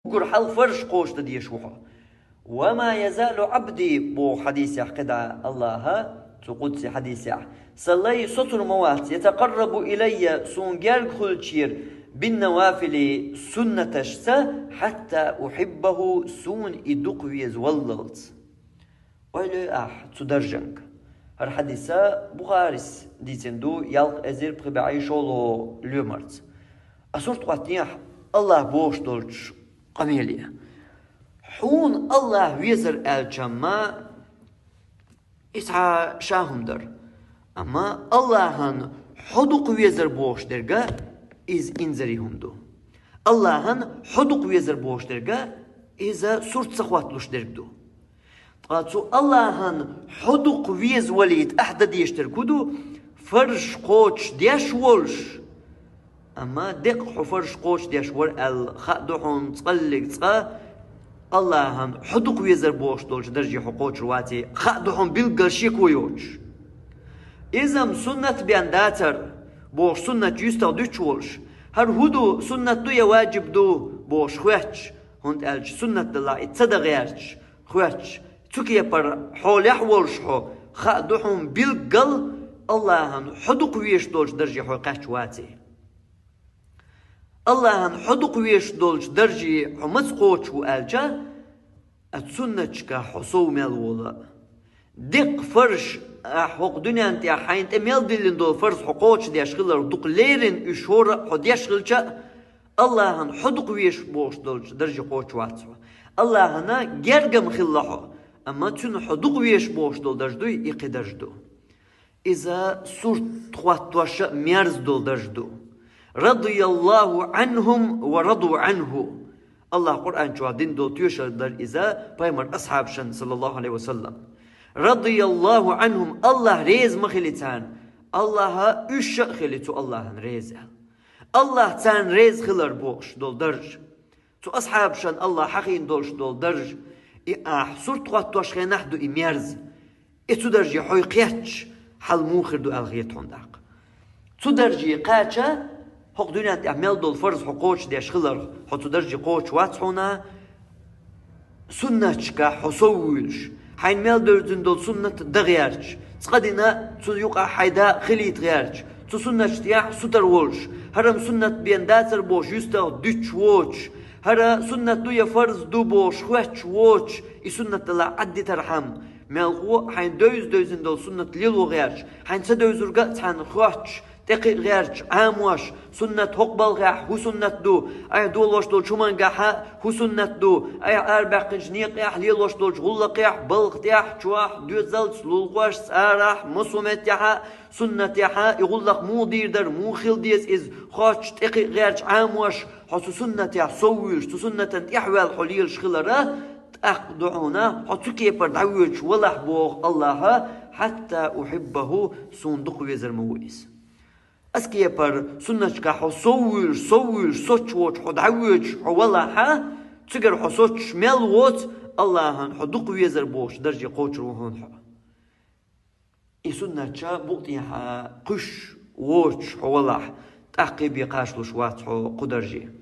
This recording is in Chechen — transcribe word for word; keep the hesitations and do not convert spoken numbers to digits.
Уггар хьалха фарзаш кхочушдан дезаш ву хьо. «وما يزال عبدي», боху хьадисехь кхидӀа Аллаха, цу къудси хьадисехь, «Сан лай соцур ма вац, يتقرب إلي, суна герга хуьлучуьра, بالنوافل, суннаташца, حتى أحبه, суна и дукха веза валлалц». Ойла ахь цу даржанга. ХӀара хьадис Бухарис дийцина ду, ялх эзар пхи бӀе шолгӀа лоьмарца. Ас сурт хӀоттахь Аллаха бохуш долчу къамеле. Хьуна Аллаха везар аьлча-м, и цхьа ша хӀума дара. Амма Аллахана хьо дукха везар бохуш дерг, иза инзаре хӀума ду. Аллахана хьо дукха везар бохуш дерг, иза сурт ца хӀотталуш дерг ду. Ткъа цу Аллахана хьо дукха веза валийта ахь дан дезаш дерг хӀун ду? Фарзаш кхочушдеш волуш, амма деккъа хьо фарзаш кхочушдеш вара аьлла хаа ду хьуна цкъаллиг, цкъа Аллахана хьо дукха везар бохуш долчу дарже хьо кхочур ваций, хаа ду хьуна билггал шеко йоцуш. Иза-м суннат бен дацара бохуш, суннат юьстах дуьтуш волуш, хӀара хӀун ду, суннат ду я ваджиб ду бохуш хоьттуш, хӀунда аьлча суннат далахь и ца дан гӀерташ, хоьттуш, цу кепара хьолехь а волуш хьо, хаа ду хьуна билггал Аллахана хьо дукха везаш долчу дарже хьо кхаьчча ваций. Аллахана хьо дукха везаш долчу дарже хьо маца кхочуш ву аьлча, а суннаташкахь хьо сов мел волу. Деккъа фарзаш, ахь хӀокху дуьнен тӀехь хьайна тӀе мел диллина долу фарз хьо кхочушдеш хилар, дукха леррина уьш хӀора а хьо деш хилча а, Аллахана хьо дукха везаш бохуш долчу дарже кхочуш вац хьо. Аллахана герга-м хилла хьо, амма цуьнан хьо дукха везаш бохуш долу дарж дуй, и кхин дарж ду. Иза сурт хӀоттош а мерза долу дарж ду. «رضي الله عنهم ورضوا عنه». Аллаха Къуръан чохь дина долу тоьшалла дара иза пайхамар асхьабашна, саллаллаху Ӏалайхи ва саллам. «رضي الله عنهم», Аллах реза ма хили царна, Аллаха уьш а хили цу Аллахана реза аьлла. Аллах царна реза хилар бохуш долу дарж. Цу асхьабашна Аллах хьахийна долуш долу дарж, и ахь сурт хӀоттош хенахь ду и мерза. И цу дарже хьо кхетташ, хьал муха хир ду аьлла хета хьуна даккха. Цу дарже кхаьчча, хӀокху дуьнен тӀехь мел долу фарз хьо кхочушдеш хиларх, хьо цу дарже кхочуш вац хьуна, суннаташкахь хьо сов вуьйлуш, хьайна мел девзина долу суннат дан гӀерташ, цкъа дина цу юкъахь хьайн да хилийта гӀерташ, цу суннаташ тӀехь сутара волуш, хӀара-м суннат бен дацара бохуш юьстах дуьтуш воцуш, хӀара суннат ду я фарз ду бохуш хоьттуш воцуш, и суннат далахь Ӏаддитархьама, мелхо хьайна девза-девзина долу суннат лело гӀерташ, хьайна ца девзург а цхьаьна хоьттуш, тӀекхиа гӀерташ, Ӏамош, суннат хӀокху балхехь хӀун суннат ду, айхьа долош долчу хӀумангахьа хӀун суннат ду, айхьа арабаьккхинчу некъехь, лелош долчу гӀуллакхехь, балха тӀехь, чохь, доьзалц, лулахошца, арахь, массо а меттехьа, суннатехьа, и гӀуллакх муха дийр дара, муха хила деза иза, хоьттуш, тӀекхиа гӀерташ, Ӏамош, хьо цу суннатехь сов вуьйлуш, цу суннатан тӀехь ваьлла хьо лелаш хилара, тӀаккха ду хьуна, хьо цу кепара дӀавоьдуш валахь боху Аллаха, «حتى أحبه», суна дукха везар ма ву иза. Ас кепара суннаташкахь хьо сов вуьйлуш, сов вуьйлуш, соцуш воцуш хьо дӀавоьдуш хьо валахьа, цигара хьо соцуш мел воцу, Аллахана хьо дукха везар бохучу дарже кхочур ву хьуна хьо. И суннаташ букъ тӀехьа кхуьссуш воцуш хьо валахь, тӀаккха бен кхачалуш вац хьо кху дарже.